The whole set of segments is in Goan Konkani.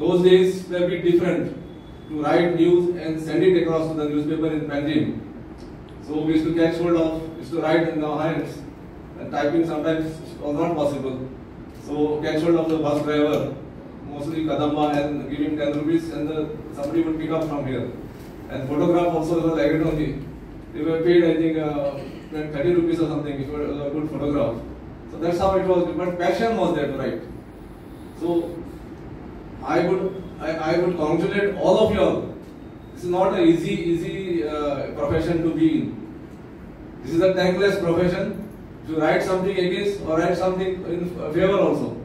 Those days were a bit different to write news and send it across to the newspaper in Panjim. So we used to catch hold of, used to write in our hands, and typing sometimes was not possible. So catch hold of the bus driver, mostly Kadamba, and give him 10 rupees, and somebody would pick up from here. And photograph also was like it only. They were paid, I think, 30 rupees or something if it was a good photograph. So that's how it was, but passion was there to write. So I would congratulate all of you all. This is not an easy profession to be in. This is a thankless profession. To write something against or write something in favor also.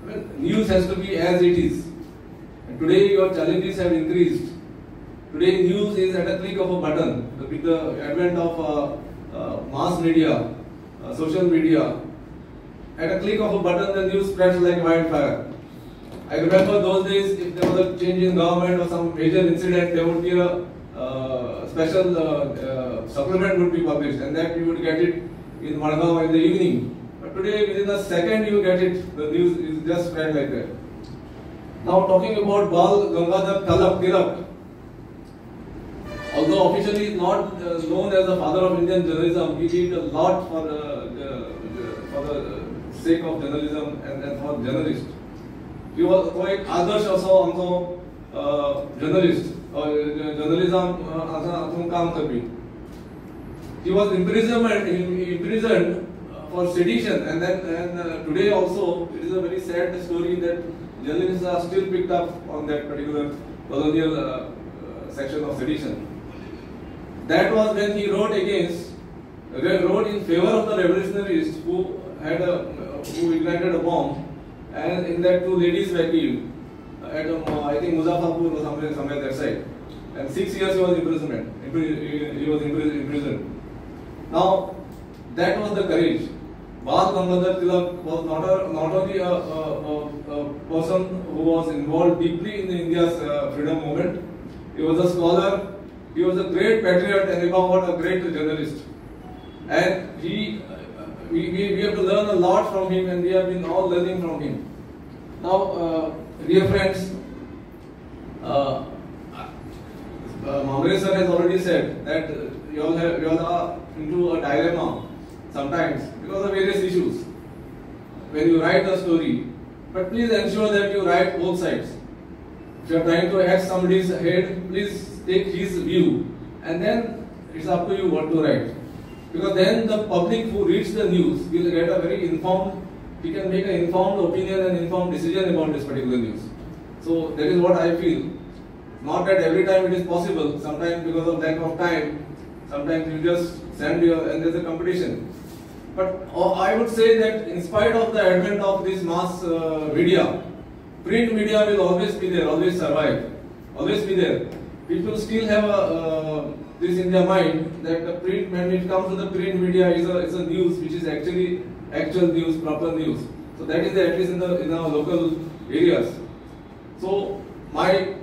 I mean, news has to be as it is. And today your challenges have increased. Today news is at a click of a button. With the advent of mass media, social media, at a click of a button the news spreads like wildfire. I remember those days, if there was a change in government or some major incident, there would be a special supplement would be published, and that you would get it in Madgaon in the evening. But today, within a second you get it, the news is just spread like that. Now talking about Bal Gangadhar Tilak, although officially not known as the father of Indian journalism, he did a lot for the sake of journalism and for journalists. He was तो एक आदर्श असो आमचो जर्नलिस्ट, जर्नलिझम हातूंत काम करपी. He was imprisoned for sedition, and then today also it is a very sad story that journalists are still picked up on that particular colonial section of sedition. That was when he wrote in favor of the revolutionaries who ignited a bomb, and in that 2 ladies were killed at I think Muzaffarpur or somewhere that side. And 6 years he was imprisoned. He was imprisoned. Now that was the courage. Bal Gangadhar Tilak was not only a person who was involved deeply in India's freedom movement. He was a scholar. He was a great patriot and above all a great journalist. And we have to learn a lot from him, and we have been all learning from him. Now, dear friends, Mamre sir has already said that you all are into a dilemma sometimes because of various issues when you write a story. But please ensure that you write both sides. If you are trying to hack somebody's head, please take his view, and then it's up to you what to write. Because then the public who reads the news will get a very informed, he can make an informed opinion and informed decision about this particular news. So that is what I feel. Not that every time it is possible, sometimes because of lack of time, sometimes you just send your, and there's a competition. But I would say that in spite of the advent of this mass media, print media will always be there, always survive, always be there. People still have this in their mind that the print, when it comes to the print media, is a news which is actually actual news, proper news. So that is the, at least in our local areas. So my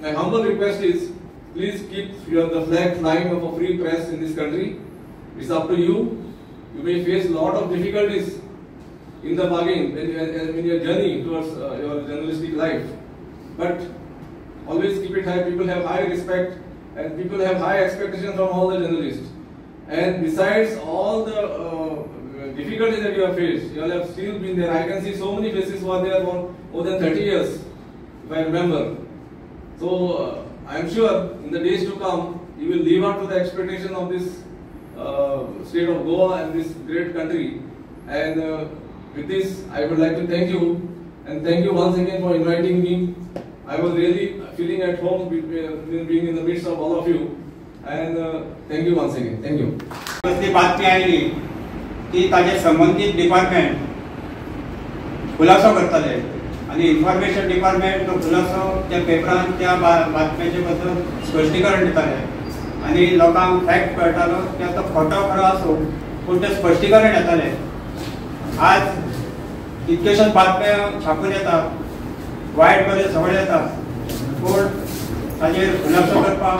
humble request is, please keep the flag flying of a free press in this country. It's up to you. You may face a lot of difficulties in the bargain in your journey towards your journalistic life, but always keep it high. People have high respect and people have high expectations from all the journalists. And besides all the difficulties that you have faced, you all have still been there. I can see so many faces who are there for more than 30 years, if I remember. So I am sure in the days to come, you will live up to the expectation of this state of Goa and this great country. And with this, I would like to thank you, and thank you once again for inviting me. I was really feeling at home being in the midst of all of you, and thank you once again. Thank you. कसली बातमी आयली की ताजे संबंदीत डिपार्टमेंट खुलासो करतले आनी इन्फॉर्मेशन डिपार्टमेंट तो खुलासो त्या पेपरान त्या बातम्याचे बद्दल स्पश्टीकरण दिताले आनी लोकांक फॅक्ट कळटालो की आतां खोटो खरो आसूं पूण तें स्पश्टीकरण येतालें. आज कितक्योश्योच बातम्यो छापून येता, वायट बरें सगळें येता, पूण ताजेर खुलासो करपाक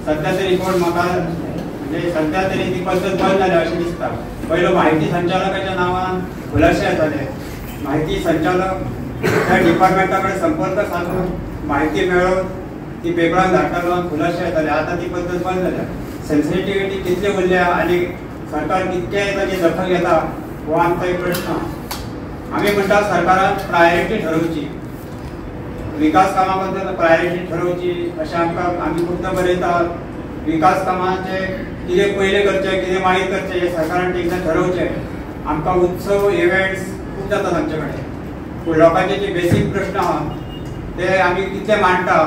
सद्या तरी कोण म्हाका म्हणजे सद्या तरी ती पद्दत बंद जाल्या अशें दिसता. पयलो म्हायती संचालकाच्या नांवान खुलाशे येताले, म्हायती संचालक त्या डिपार्टमेंटा कडेन संपर्क साधून म्हायती मेळोवन ती पेपरान धाडटालो आनी खुलाशे येताले. आतां ती पद्दत बंद जाल्या. सेन्सिटिविटी कितली उरल्या आनी सरकार कितकें ताची दखल घेता हो आमचो एक प्रश्न. आमी म्हणटा सरकारान प्रायोरिटी ठरोवची, विकास कामा बद्दल प्रायोरिटी ठरोवची अशें आमकां आमी खूबदां बरयतात. विकास कामाचे कितें पयलें करचें, कितें मागीर करचें हें सरकारान एकदां ठरोवचें. आमकां उत्सव इव्हेंट्स खूब जातात आमचे कडेन, पूण लोकांचे जे बेसीक प्रश्न आहा ते आमी कितले मांडटा,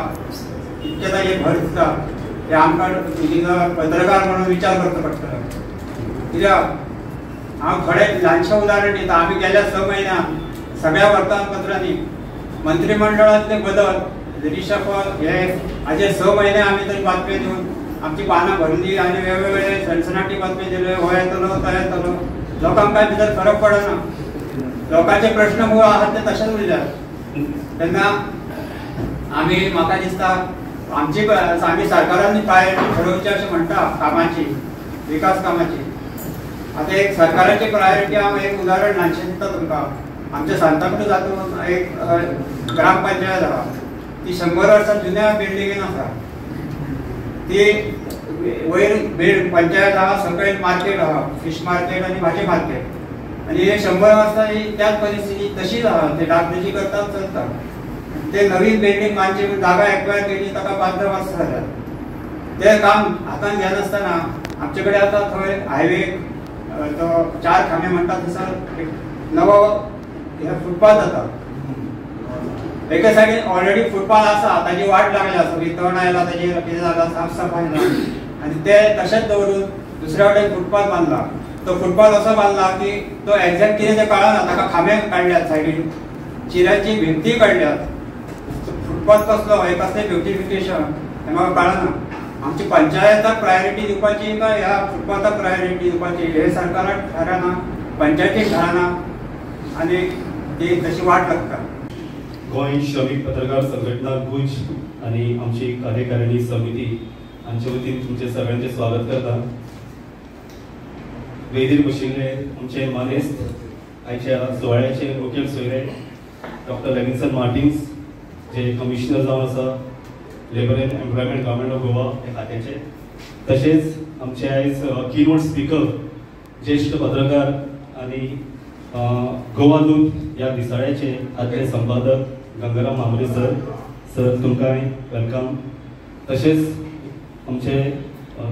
कितके ताजेर भर दिता हे आमकां पत्रकार म्हणून विचार करचो पडटलो. कित्याक हांव थोडे ल्हानशें उदाहरण दिता. आमी गेल्या 6 म्हयन्यांत सगळ्या वर्तमानपत्रांनी मंत्रिमंडळांतले बदल, रिशफल हे हाजे 6 म्हयने आमी तरी बातमी दिवन आमची पानां भरली आनी वेगवेगळे सनसनाटी बातमी दिल्यो. हो येतलो, तो येतलो, लोकांक कांय भितर फरक पडना. लोकांचे प्रश्न मूळ आहात ते तशेच उरल्यात. तेन्ना आमी म्हाका दिसता आमची आमी सरकारान प्रायोरिटी ठरोवची अशें म्हणटा कामाची, विकास कामाची. आतां एक सरकाराची प्रायोरिटी हांव एक उदाहरण ल्हानशें दिता तुमकां. आमच्या सांताक्रूज हातूंत एक ग्रामपंचायत आहा, ती 100 वर्सां जुन्या बिल्डिंगेन आसा. ती वयर पंचायत आहा, सकयल मार्केट आहा, फिश मार्केट आनी भाजी मार्केट. आनी हे 100 वर्सां ही त्याच परिस्थिती तशीच आहा. ते डागडुजी करतात चलता. ते नवीन बिल्डींग बांदची म्हूण जागा एक्वायर केली, ताका 5-10 वर्सां जाल्यात. ते काम हातान घेनासतना आमचे कडेन आतां थंय हायवे तो 4 खांबे म्हणटा थंयसर एक नवो हे फुटपाथ जाता. एके सायडीन ऑलरेडी फुटपाथ आसा, ताजी वाट लागल्या, सगळी तण आयला, ताजेर कितें जाला, साफसफाय ना, आनी ते तशेंच दवरून दुसऱ्या वटेन फुटपाथ बांदला. तो फुटपाथ असो बांदला की तो एक्झॅक्ट कितें तें कळना. ताका खांबे काडल्यात, सायडीन चिऱ्याची भिंती काडल्यात. फुटपाथ कसलो, हे कसलें ब्युटिफिकेशन हें म्हाका कळना. आमची पंचायताक प्रायोरिटी दिवपाची काय ह्या फुटपाथाक प्रायोरिटी दिवपाची हे सरकाराक थाराना, पंचायतीक थाराना आनी ती तशी वाट लागता. गोंय श्रमीक पत्रकार संघटना गुज आनी आमची कार्यकारिणी समिती हांचे वतीन तुमचें सगळ्यांचें स्वागत करता. वेदीर बशिल्ले आमचे मानेस्त, आयच्या सुवाळ्याचे मुखेल सोयरे डॉक्टर लेविन्सन मार्टिन्स जे कमिशनर जावन आसा labour and employment government of Goa ह्या खात्याचे, तशेंच आमचे आयज कीनोट स्पिकर ज्येश्ठ पत्रकार आनी गोवा दूत ह्या दिसाळ्याचे आदले संपादक गंगाराम म्हांबरे सर, सर तुमकांय welcome. तशेंच आमचे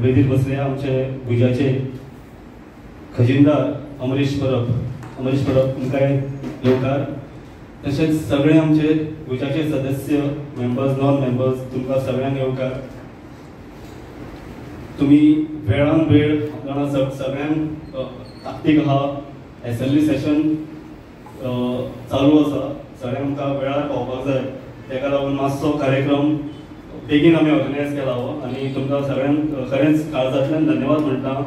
वेदीर बसले आमचे गुजाचे खजिनदार अमरीश परब, अमरीश परब तुमकांय येवकार. तशेंच सगळे आमचे गुजाचे सदस्य, मेंबर्स, नॉन मेंबर्स, तुमकां सगळ्यांक येवकार. तुमी वेळान वेळ जाणा सगळ्यांक ताकतीक आहा, एसेंब्ली सेशन चालू आसा, सगळ्यांक आमकां वेळार पावपाक जाय, तेका लागून मातसो कार्यक्रम बेगीन आमी ऑर्गनायज केला हो आनी तुमकां सगळ्यांक खरेंच काळजांतल्यान धन्यवाद म्हणटा.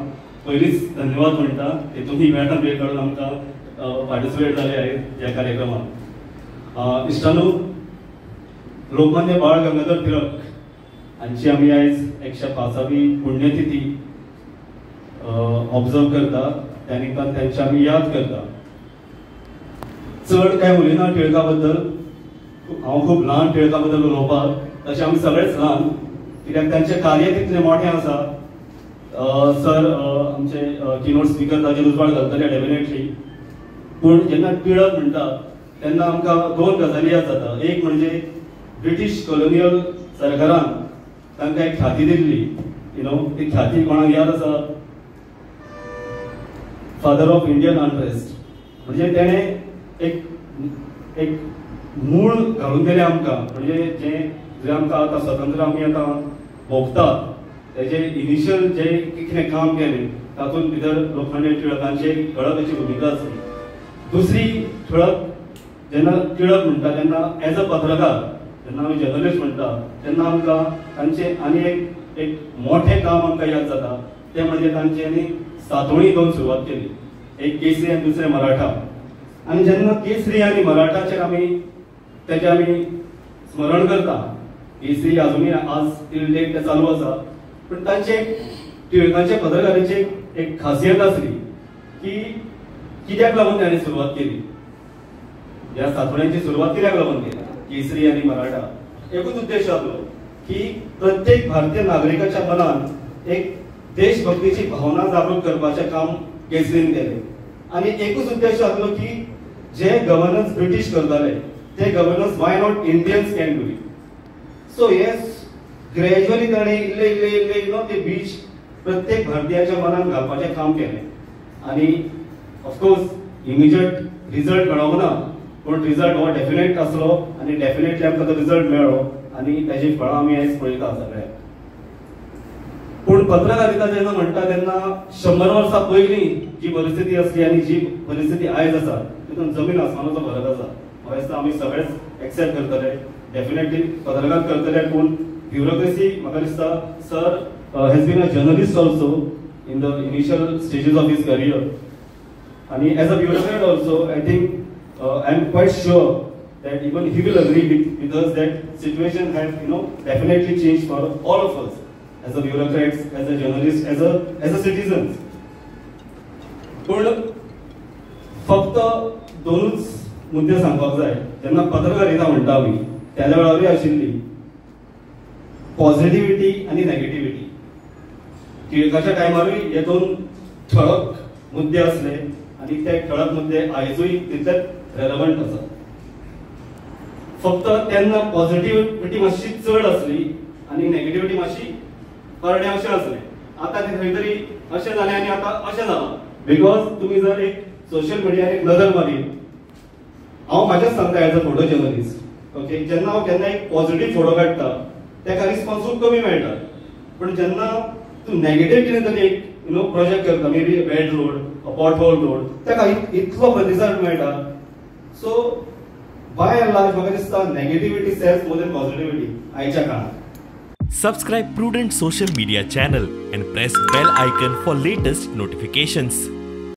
पयलींच धन्यवाद म्हणटा की तुमी वेळान वेळ काडून आमकां पार्टिसिपेट जाले आहेत ह्या कार्यक्रमात. इश्टानू, लोकमान्य बाळ गंगाधर टिळक हांची आमी आयज 105वी पुण्यतिथी ऑब्जर्व करता, त्या निमतान त्यांची आमी याद करता. चड काय उलयना टिळका बद्दल, हांव खूब ल्हान टिळका बद्दल उलोवपाक, तशें आमी सगळेच ल्हान, कित्याक तांचें कार्य तितलें मोठें आसा. सर आमचे किनोट स्पिकर ताचेर उजवाड घालतले डेफिनेटली. पूण जेन्ना टिळक म्हणटा तेन्ना आमकां 2 गजाली याद जाता. एक म्हणजे ब्रिटीश कॉलोनियल सरकारान तांकां एक ख्याती दिल्ली, you know, ती ख्याती कोणाक याद आसा? Father of Indian unrest. म्हणजे तेणें एक एक मूळ घालून दिलें आमकां, म्हणजे जें जें आमकां आतां स्वतंत्र आमी आतां भोगतात तेजें इनिशियल जें कितें काम केलें तातूंत भितर लोकमान्य टिळकांची ठळक अशी भुमिका आसली. दुसरी ठळक जेन्ना टिळक म्हणटा तेन्ना एज अ पत्रकार, जेन्ना आमी जर्नलिस्ट म्हणटा तेन्ना आमकां तांचें आनी एक एक मोठें काम आमकां याद जाता, तें म्हणजे तांच्यांनी सातोळी दोन सुरवात केली, एक केसरी आनी दुसरें मराठा. आनी जेन्ना केसरी आनी मराठाचेर आमी तेजें आमी स्मरण करता, केसरी अजुनूय आज टिल डेट तें चालू आसा, पूण तांचे टिळकांचे पत्रकारांची एक खासियत आसली की कित्याक लागून ताणें सुरवात केली. ह्या सातवड्यांची सुरवात कित्याक लागून केली केसरी आनी मराठा एकूच उद्देश आसलो की प्रत्येक भारतीय नागरिकाच्या मनात एक देशभक्तीची भावना जागृत करपाचें काम केसरीन केलें आनी एकूच उद्देश आसलो की जे गव्हर्नन्स ब्रिटीश करताले ते governance why not Indians can do it. So yes, gradually ताणें इल्ले इल्ले इल्ले you know ते बीज प्रत्येक भारतीयाच्या मनात घालपाचें काम केलें आनी ऑफकोर्स इमिजिएट रिजल्ट मेळोंक ना पूण रिजल्ट हो डेफिनेट आसलो आनी डेफिनेटली आमकां तो रिजल्ट मेळ्ळो आनी ताजी फळां आमी आयज पळयता सगळ्याक. पूण पत्रकारिता जेन्ना म्हणटा तेन्ना 100 वर्सां पयलीं जी परिस्थिती आसली आनी जी परिस्थिती आयज आसा तितून जमीन आसमानाचो फरक आसा. म्हाका दिसता आमी सगळेच एक्सेप्ट करतले, डेफिनेटली पत्रकार करतले, पूण ब्युरोक्रेसी म्हाका दिसता sir has been a journalist also in the initial stages of his career आनी as a bureaucrat also I think I am quite sure that even he will agree with us that situation has, you know, definitely changed for all of us as a bureaucrats, as a journalist, as a citizens. पूण फक्त दोनूच मुद्दे सांगपाक जाय. जेन्ना पत्रकारिता म्हणटा आमी त्या वेळारूय आशिल्ली पॉझिटिव्हिटी आनी नेगेटिव्हिटी. टिळकाच्या टायमारूय हे दोन ठळक मुद्दे आसले आनी ते ठळक मुद्दे आयजूय तितलेच रेलेवंट आसा. फक्त तेन्ना पॉझिटिव्हिटी मातशी चड आसली आनी नेगेटिव्हिटी मातशी करणे अशें आसलें. आतां तें खंय तरी अशें जालें आनी आतां अशें जालां. Because तुमी जर एक सोशल मिडियार एक नदर मारीत, हांव म्हाजेच सांगता as a photo journalist, okay, जेन्ना हांव केन्ना एक पॉझिटीव फोटो काडटा ताका रिस्पॉन्स खूब कमी मेळटा, पूण जेन्ना तूं नेगेटीव कितें तरी एक you know project करता, maybe bad road, pothole road, ताका इतलो प्रतिसाद मेळटा. सो बाय अँड लार्ज म्हाका दिसता negativity sells more than positivity आयच्या काळांत. Subscribe Prudent Social Media channel and press bell icon for latest notifications.